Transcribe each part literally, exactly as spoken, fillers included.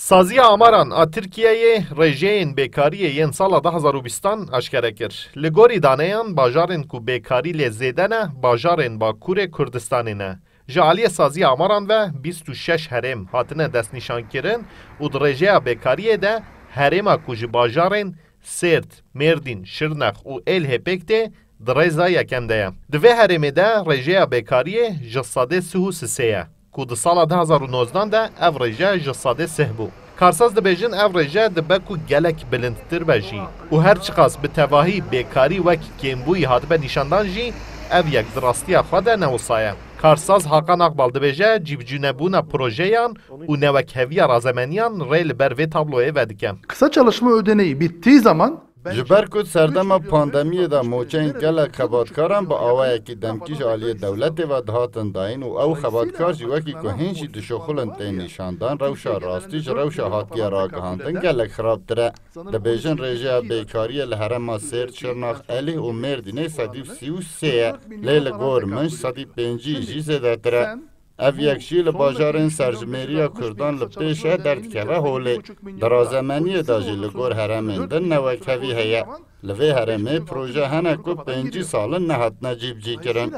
Saziya Amaran a Tirkiyeyê rêjeyên bêkariyê yên sala du hazar û bîstan aşkere kir. Li gorî daneyan, bajarên ku bêkarî lê zêde ne, bajarên Bakurê Kurdistanê ne. Ji aliyê Saziya Amaran ve bîst û şeş herêm hatine destnîşankirin û di rêjeya bêkariyê de herêma ku ji bajarên Sêrt, Mêrdîn, Şirnex û Êlihê pêk tê, di rêza yekem de ye. Di vê herêmê de rêjeya bêkariyê ji sedê sih û sisê ye, ku di sala du hazar û nozdan de ev rêje ji sedê sih bû. Karsaz dibêjin ev rêje dibe ku gelek bilindtir be jî û her çiqas bi tevahî bêkarî wek kêmbûyî hatibe nîşandan jî, ev yek di rastiya xwe de ne wisa ye. Karsaz Hakan Akbal dibêje cîbicûnebûna projeyan û newekheviya razemeniyan rê li ber vê tabloyê vedike. Kısa çalışma ödeneği bittiği zaman Ji ber ku serdema pandemiyê de moçeyên gelek xebatkaran bi awayekî demkî ji aliyê dewletê ve dihatin dayîn û ew xebatkar jî wekî ku hîn jî dişuxulin tên nîşandan, rewşa rastî ji rewşa hatiye ragihandin gelek xirabtir e. Dibêjin rêjeya bêkariyê li herêma Sêrt, Şirnax, Elîh û Mêrdînê sedî sî û sê ye, lê li gor min sedî pêncî jî zêdetir e. Ev yek jî li bajarên serjimêriya Kurdan li pêş e derdikeve holê. Di razemeniyê de jî li gor herêmên din newekhevî heye. Li vê herêmê proje hene ku pêncî sal in nehatine cîbicîkirin.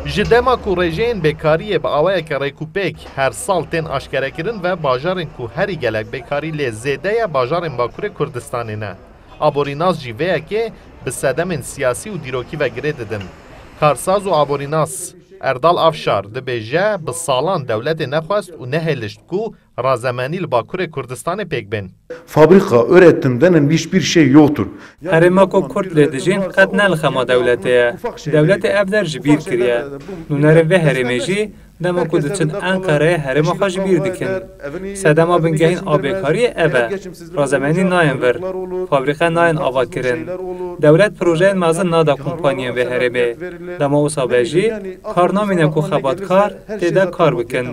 Ji dema ku rêjeyên bêkariyê bi awayeke rêkûpêk her sal tên aşkerekirin ve bajarên ku herî gelek bêkarî lê zêde ye bajarên Bakurê Kurdistanê ne. Aborînas jî vê yekê bi sedemên siyasî û dîrokî ve girê didin. Karsaz û aborînas Erdal Avşar dibêje, bi salan dewletê nexwest û nehêlişt ku razemenî li Bakurê Kurdistanê pêk bên. Fabrika üretimden hiçbir şey yoktur. Herêma ku Kurd lê dijîn qet ne li xema dewletê ye. Dewletê ev der ji bîr kiriye. Nûnerên vê herêmê jî dema ku diçin Enqereyê herêma xwe ji bîr dikin. Sedema bingehîn a bêkariyê ev e. Razemenî nayên vir. Fabrîqe nayên avakirin. Dewlet projeyên mezin nade kompanyên vê herêmê. Dema wisa be jî kar namîne ku xebatkar tê de kar bikin.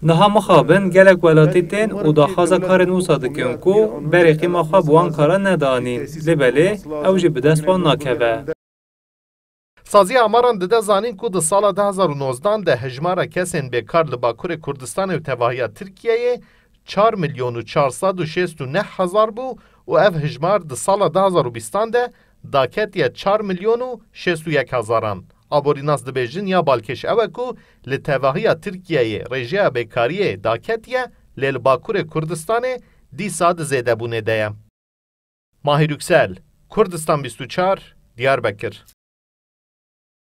Niha mixabin gelek welatî tên û daxwaza karên wisa dikin ku berê qîma xwe bi wan karan nedanîn. Lê belê ew jî bi dest wan nakeve. Saziya Amaran dide zanîn ku di sala du hazar û nozdan de hejmara kesên bêkar li Bakurê Kurdistanê û tevahiya Tirkiyeyê çar milyon û çar sed û şêst û neh hezar bû û ev hejmar di sala du hazar û bîstan de daketiye çar milyon û şêst û yek hezaran. Aborînas dibêjin ya balkêş ew e ku li tevahiya Tirkiyeyê rêjeya bêkariyê daketiye, lê li Bakurê Kurdistanê dîsa di zêdebûnê de ye. Mahir Yüksel, Kurdistan bîst û çar, Diyarbekir.